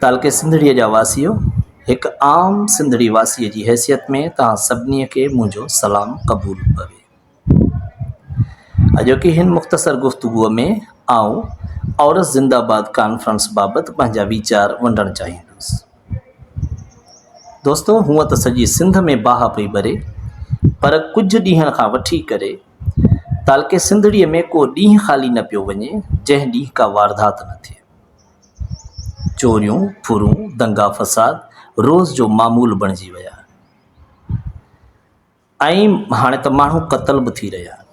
تعلقي سنڌڙيء جا واسيو، هڪ عام سنڌڙي واسيء جي حيثيت ۾ توهان سڀني کي منهنجو سلام قبول پوي. اڄوڪي هن مختصر گفتگوء ۾ آئون عورت زنده باد ڪانفرنس بابت پنهنجا ويچار ونڊڻ چاهيندس. دوستو هونء ته سڄي سنڌ ۾ باهه پئي ٻري پر ڪجهه ڏينهن کان وٺي ڪري تعلقي سنڌڙيء ۾ ڪو ڏينهن خالي نه پيو وڃي جنهن ڏينهن ڪا واردات نه ٿئي. چوريون، ڦرون، دنگا فساد روز جو معمول بڻجي ويا آهن ۽ هاڻي ته ماڻهو قتل به ٿي رهيا آهن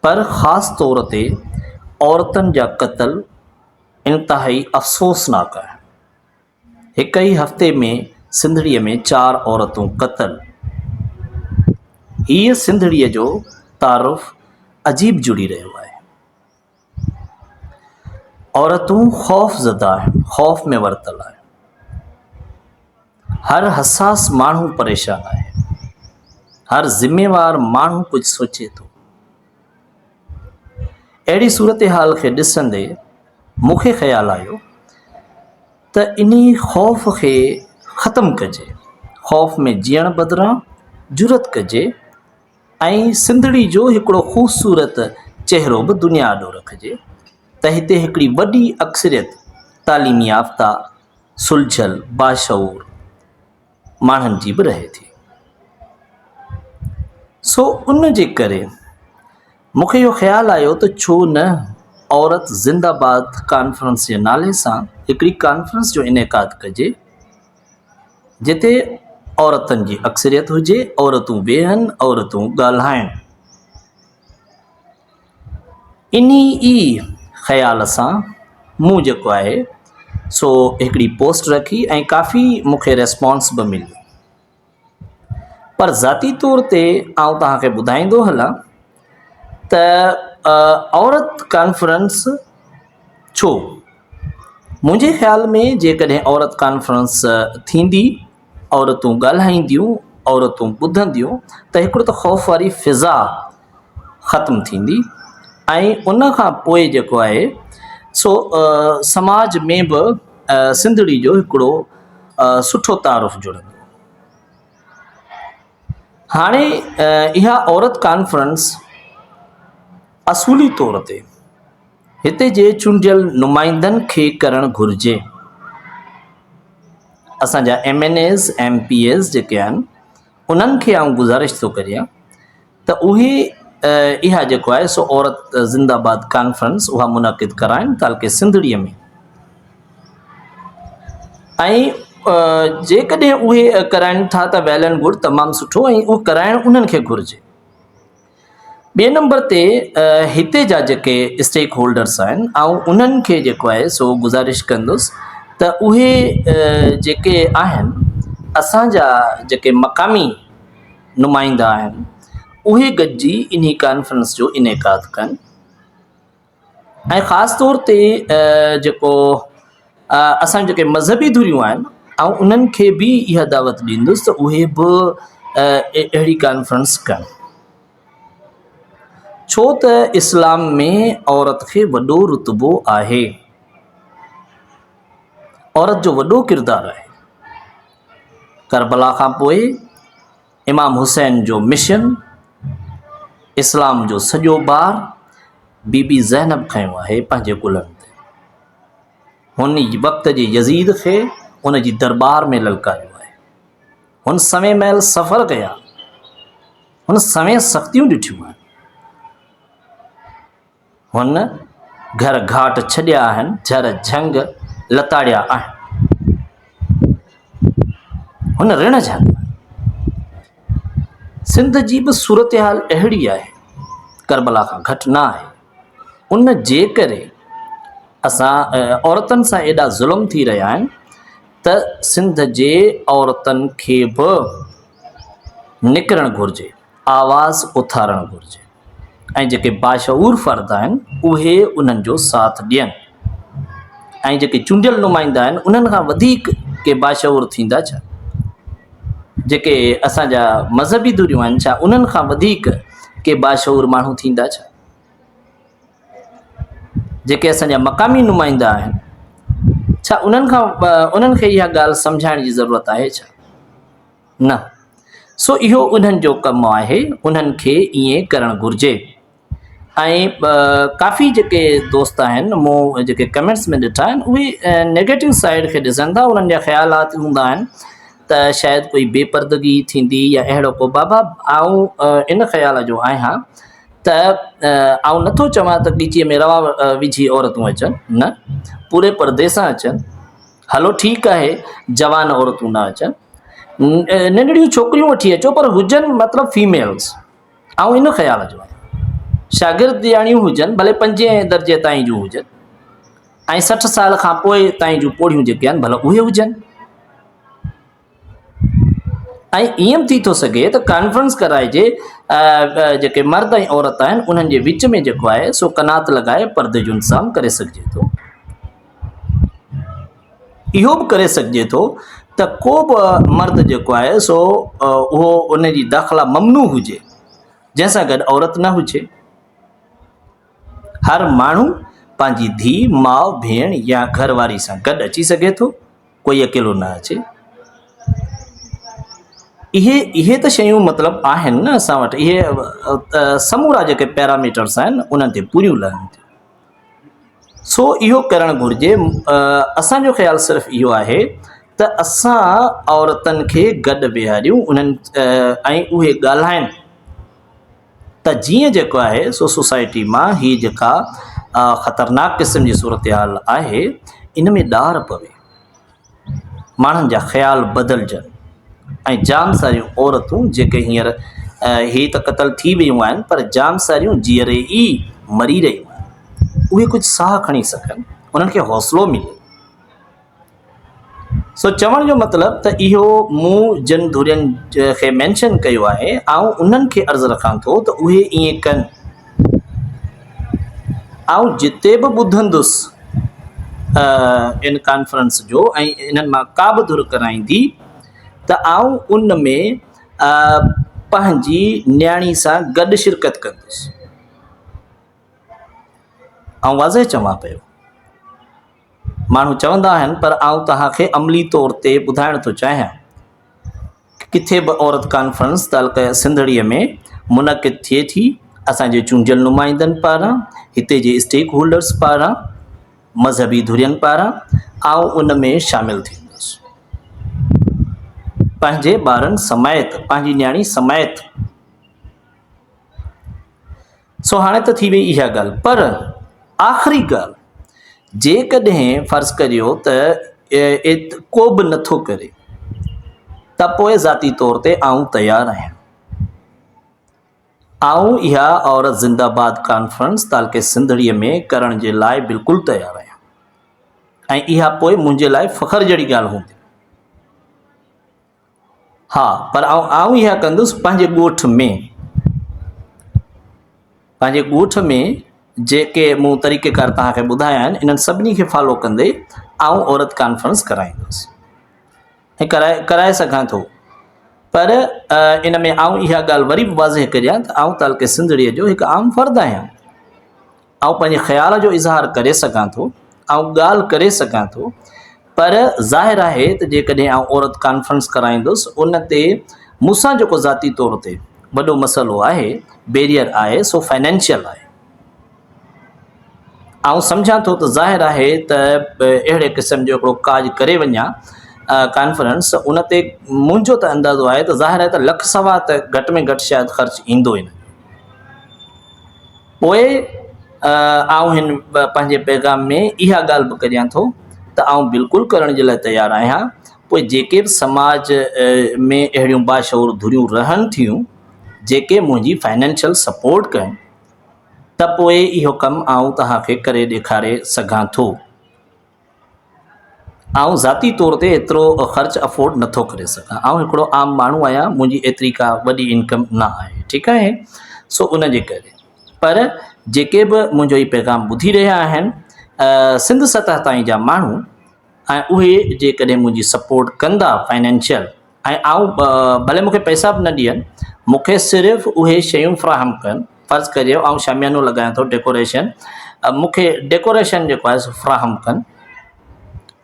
پر خاص طور تي عورتن جا قتل انتهائي افسوسناڪ آهن. هڪ ئي هفتي ۾ سنڌڙيء ۾ چار عورتون قتل. هيء سنڌڙيء جو تعارف عجيب جڙي رهيو آهي. عورتون خوف زده آهن، خوف ۾ ورتل آهن. هر حساس ماڻهو پريشان آهي. هر ذميوار ماڻهو ڪجهه سوچي ٿو. اهڙي صورتحال کي ڏسندي مون کي خيال آيو ته انهي خوف کي ختم ڪجي، خوف ۾ جيئڻ بدران جرئت ڪجي ۽ سنڌڙي جو هڪڙو خوبصورت چهرو به دنيا آڏو رکجي ته هتي هڪڙي وڏي اڪثريت تعليم يافته، سلجهيل، باشعور ماڻهن جي به رهي ٿي. سو ان جي ڪري مون کي اهو خيال آيو ته ڇو نه عورت زنده باد ڪانفرنس جي نالي سان هڪڙي ڪانفرنس جو انعقاد ڪجي جتي عورتن جي اڪثريت هجي، عورتون ويهن، عورتون ڳالهائن. انهي ئي خيال سان مون جيڪو آهي سو هڪڙي پوسٽ رکي ۽ ڪافي مون کي ريسپانس به مليو پر ذاتي طور تي آئون توهان کي ٻڌائيندو هلان ته عورت ڪانفرنس ڇو منهنجي خيال ۾ جيڪڏهن عورت ڪانفرنس ٿيندي عورتون ڳالهائينديون، عورتون ٻڌنديون ته هڪڙو ته خوف واري فضا ختم ٿيندي ۽ ان کان پوء جيڪو آهي سو سماج ۾ به سنڌڙي جو هڪڙو سٺو تعارف جڙندو. هاڻي اها عورت ڪانفرنس اصولي طور تي هتي جي چونڊيل نمائندن کي ڪرڻ گهرجي. اسان جا M N As, M P As جيڪي آهن انهن کي آئون گذارش ٿو ڪريان ته اهي اها جيڪو آهي سو عورت زنده باد ڪانفرنس اها منعقد ڪرائن تعلقي سنڌڙيء ۾ ۽ جيڪڏهن اهي ڪرائن ٿا ته ويل اينڊ گڊ تمام سٺو ۽ اهو ڪرائڻ انهن کي گهرجي. ٻئي نمبر تي هتي جا جيڪي اسٽيڪ هولڊرس آهن آئون انهن کي جيڪو آهي سو گذارش ڪندس ته اهي جيڪي آهن اسان جا جيڪي مقامي نمائندا آهن اهي گڏجي انهي ڪانفرنس جو انعقاد ڪن ۽ خاص طور تي جيڪو اسان جون جيڪي مذهبي ڌريون آهن آئون انهن کي به اها دعوت ڏيندس ته اهي به اهڙي ڪانفرنس ڪن ڇو ته اسلام ۾ عورت کي وڏو رتبو آهي عورت جو وڏو ڪردار آهي ڪربلا کان پوء امام حسين جو مشن، اسلام جو سڄو بار بي بي زينب کنيو آهي پنهنجي ڪلهن تي. هن وقت جي يزيد کي ان جي درٻار ۾ للڪاريو آهي. هن سوين ميل سفر ڪيا. هن سوين سختيون ڏٺيون آهن. هن گهر گهاٽ ڇڏيا آهن، جهر جهنگ لتاڙيا آهن. هن رڻ جهنگ. سنڌ جي به صورتحال اهڙي آهي، ڪربلا کان گهٽ نه آهي. ان جي ڪري اسان عورتن سان ايڏا ظلم ٿي رهيا آهن ته سنڌ جي عورتن کي به نڪرڻ گهرجي. آواز اٿارڻ گهرجي ۽ جيڪي باشعور فرد آهن اهي انهن جو ساٿ ڏين ۽ جيڪي چونڊيل نمائندا آهن انهن کان وڌيڪ ڪي باشعور ٿيندا ڇا؟ جيڪي اسان جا مذهبي ڌريون آهن ڇا انهن کان وڌيڪ ڪي باشعور ماڻهو ٿيندا ڇا؟ جيڪي اسان جا مقامي نمائندا آهن ڇا انهن کان انهن کي اها ڳالهه سمجهائڻ جي ضرورت آهي ڇا؟ نه. سو اهو انهن جو ڪم آهي، انهن کي ائين ڪرڻ گهرجي. ۽ ڪافي جيڪي دوست آهن مون جيڪي ڪمينٽس ۾ ڏٺا آهن اهي نيگيٽو سائيڊ کي ڏسن ٿا انهن جا خيالات هوندا آهن ته شايد ڪوئي بي پردگي ٿيندي يا اهڙو ڪو بابا آئون ان خيال جو آهيان ته آئون نٿو چوان ته ڳچيء ۾ روا وجهي عورتون اچن نه پوري پردي سان اچن هلو ٺيڪ آهي جوان عورتون نه اچن ننڍڙيون ڇوڪريون وٺي اچو پر هجن مطلب فيميلز آئون ان خيال جو آهيان شاگردياڻيون هجن ڀلي پنجين درجي تائين جون هجن ۽ 60 سال کان پوء تائين جون پوڙهيون جيڪي آهن ڀلا اهي هجن ۽ ائين به ٿي ٿو سگهي ته ڪانفرنس ڪرائجي جيڪي مرد ۽ عورت آهن انهن جي وچ ۾ جيڪو آهي سو قنات لڳائي پردي جو انتظام ڪري سگهجي ٿو. اهو به ڪري سگهجي ٿو ته ڪو به مرد جيڪو آهي سو اهو ان جي داخلا ممنوع هجي جنهن سان گڏ عورت نه هجي. هر ماڻهو پنهنجي ڌيء، ماء، ڀيڻ يا گهر واري سان گڏ اچي سگهي ٿو، ڪوئي اڪيلو نه اچي. اهي اهي ته شيون مطلب آهن نه اسان وٽ اهي سمورا جيڪي پيراميٽرس آهن انهن تي پوريون لهن ٿيون. سو اهو ڪرڻ گهرجي. اسان جو خيال صرف اهو آهي ته اسان عورتن کي گڏ ويهاريون انهن ۽ اهي ڳالهائن ته جيئن جيڪو آهي سو سوسائٽي مان هي جيڪا خطرناڪ قسم جي صورتحال آهي ان ۾ ڏار پوي. ماڻهن جا خيال بدلجن ۽ جام ساريون عورتون جيڪي هينئر هي ته قتل ٿي ويون آهن پر جام ساريون جيئري ئي مري رهيون آهن اهي ڪجهه ساهه کڻي سگهن انهن کي حوصلو ملي سو چوڻ جو مطلب ته اهو مون جن ڌرين کي مينشن ڪيو آهي آئون انهن کي عرض رکان ٿو ته اهي ائين ڪن آئون جتي به ٻڌندس ان ڪانفرنس جو ۽ انهن مان ڪا به ڌر ڪرائيندي ته آئون ان ۾ پنهنجي نياڻي سان گڏ شرڪت ڪندس. آئون واضح چوان پيو. ماڻهو چوندا آهن پر آئون توهان کي عملي طور تي ٻڌائڻ ٿو چاهيان. ڪٿي به عورت ڪانفرنس تعلقه سنڌڙيء ۾ منعقد ٿئي ٿي، اسان جي چونڊيل نمائندن پاران، هتي جي اسٽيڪ هولڊرز پاران، مذهبي ڌرين پاران، آئون ان ۾ شامل ٿيندس. پنهنجي ٻارن سميت، پنهنجي نياڻي سميت. سو هاڻي ته ٿي وئي اها ڳالهه پر آخري ڳالهه جيڪڏهن فرض ڪريو ته ڪو به نٿو ڪري ته پوء ذاتي طور تي آئون تيار آهيان آئون اها عورت زنده باد ڪانفرنس تعلقي سنڌڙي ۾ ڪرڻ جي لاء بلڪل تيار آهيان ۽ اها پوء منهنجي لاء فخر جهڙي ڳالهه هوندي. ها پر آئون آئون اها ڪندس پنهنجي ڳوٺ ۾ پنهنجي ڳوٺ ۾ جيڪي مون طريقي ڪار توهان کي ٻڌايا آهن انهن سڀني کي فالو ڪندي آئون عورت ڪانفرنس ڪرائيندس ۽ ڪرائي ڪرائي سگهان ٿو پر ان ۾ آئون اها ڳالهه وري به واضح ڪريان ته آئون تعلقي سنڌڙيء جو هڪ عام فرد آهيان آئون پنهنجي خيال جو اظهار ڪري سگهان ٿو، آئون ڳالهه ڪري سگهان ٿو، پر ظاهر آهي ته جيڪڏهن آئون عورت ڪانفرنس ڪرائيندس ان تي مون سان جيڪو ذاتي طور تي وڏو مسئلو آهي، بيريئر آهي، سو فنانشل آهي. آئون سمجهان ٿو ته ظاهر آهي ته اهڙي قسم جو هڪڙو ڪاڄ ڪري وڃان ڪانفرنس ان تي منهنجو ته اندازو آهي ته ظاهر آهي ته لک سوا ته گهٽ ۾ گهٽ شايد خرچ ايندو ئي نه. پوء آئون هن پنهنجي پيغام ۾ اها ڳالهه به ڪريان ٿو ته آئون بلڪل ڪرڻ جي لاء تيار آهيان پوء جيڪي به سماج ۾ اهڙيون باشعور ڌريون رهن ٿيون جيڪي منهنجي فائنينشل سپورٽ ڪن ته پوء اهو ڪم آئون توهان کي ڪري ڏيکاري سگهان ٿو. آئون ذاتي طور تي ايترو خرچ افورڊ نٿو ڪري سگهان آئون هڪڙو عام ماڻهو آهيان منهنجي ايتري ڪا وڏي انڪم نه آهي ٺيڪ آهي سو ان جي ڪري پر جيڪي به منهنجو هي پيغام ٻڌي رهيا آهن سنڌ سطح تائين جا ماڻهو ۽ اهي جيڪڏهن منهنجي سپورٽ ڪندا فائنينشل ۽ آئون ڀلي مون کي پئسا به نه ڏين مون کي صرف اهي شيون فراهم ڪن فرض ڪريو آئون شاميانو لڳايان ٿو ڊيڪوريشن مون کي ڊيڪوريشن جيڪو آهي سو فراهم ڪن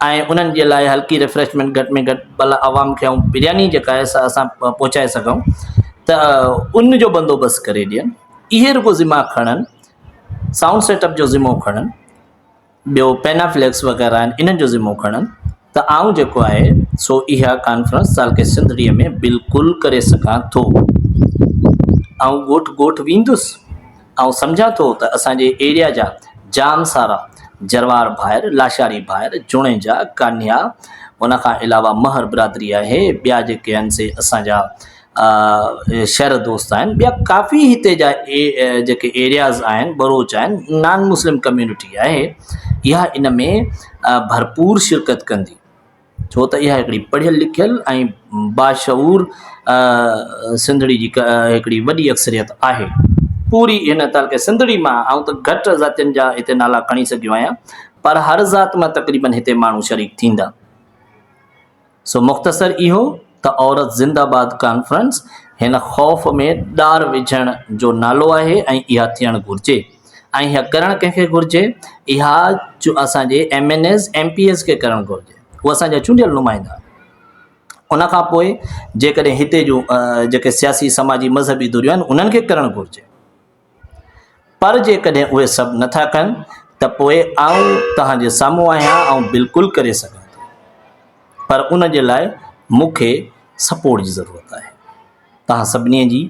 ۽ انهن جي لاء هلڪي ريفريشمينٽ گهٽ ۾ گهٽ ڀلا عوام کي آئون برياني جيڪا آهي سا اسان پهچائي سگهون ته ان جو بندوبست ڪري ڏين اهي رڳو ذمہ کڻن سائونڊ سيٽ اپ جو ذمو کڻن ٻيو پينافليڪس وغيره آهن انهن جو ذمو کڻن ته آئون جيڪو آهي سو اها ڪانفرنس تعلقي سنڌڙيء ۾ بلڪل ڪري سگهان ٿو. آئون ڳوٺ ڳوٺ ويندس. آئون سمجهان ٿو ته اسان جي ايريا جا جام سارا جروار ڀائر، لاشاري ڀائر، جوڻيجا، ڪانهيا، ان کان علاوه مهر برادري آهي، ٻيا جيڪي آهن سي اسان جا شهر دوست آهن ٻيا ڪافي هتي جا جيڪي ايرياز آهن ٻروچ آهن نان مسلم ڪميونٽي آهي اها ان ۾ ڀرپور شرڪت ڪندي ڇو ته اها هڪڙي پڙهيل لکيل ۽ باشعور سنڌڙي جي هڪڙي وڏي اڪثريت آهي پوري هن تعلقي سنڌڙي مان آئون ته گهٽ ذاتين جا هتي نالا کڻي سگهيو آهيان پر هر ذات مان تقريبن هتي ماڻهو شريڪ ٿيندا سو مختصر اهو ته عورت زنده باد ڪانفرنس هن خوف ۾ ڏار وجهڻ جو نالو آهي ۽ اها ٿيڻ گهرجي ۽ اها ڪرڻ ڪنهن کي گهرجي اها اسان جي M N As M P As کي ڪرڻ گهرجي هو اسان جا چونڊيل نمائندا آهن ان کان پوء جيڪڏهن هتي جون جيڪي سياسي سماجي مذهبي ڌريون آهن انهن کي ڪرڻ گهرجي. پر جيڪڏهن اهي سڀ نه ٿا ڪن ته پوء آئون توهان جي سامهون آهيان، آئون بلڪل ڪري سگهان ٿو، پر ان جي لاء مون کي سپورٽ جي ضرورت آهي. توهان سڀني جي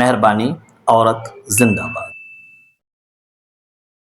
مهرباني. عورت زنده باد.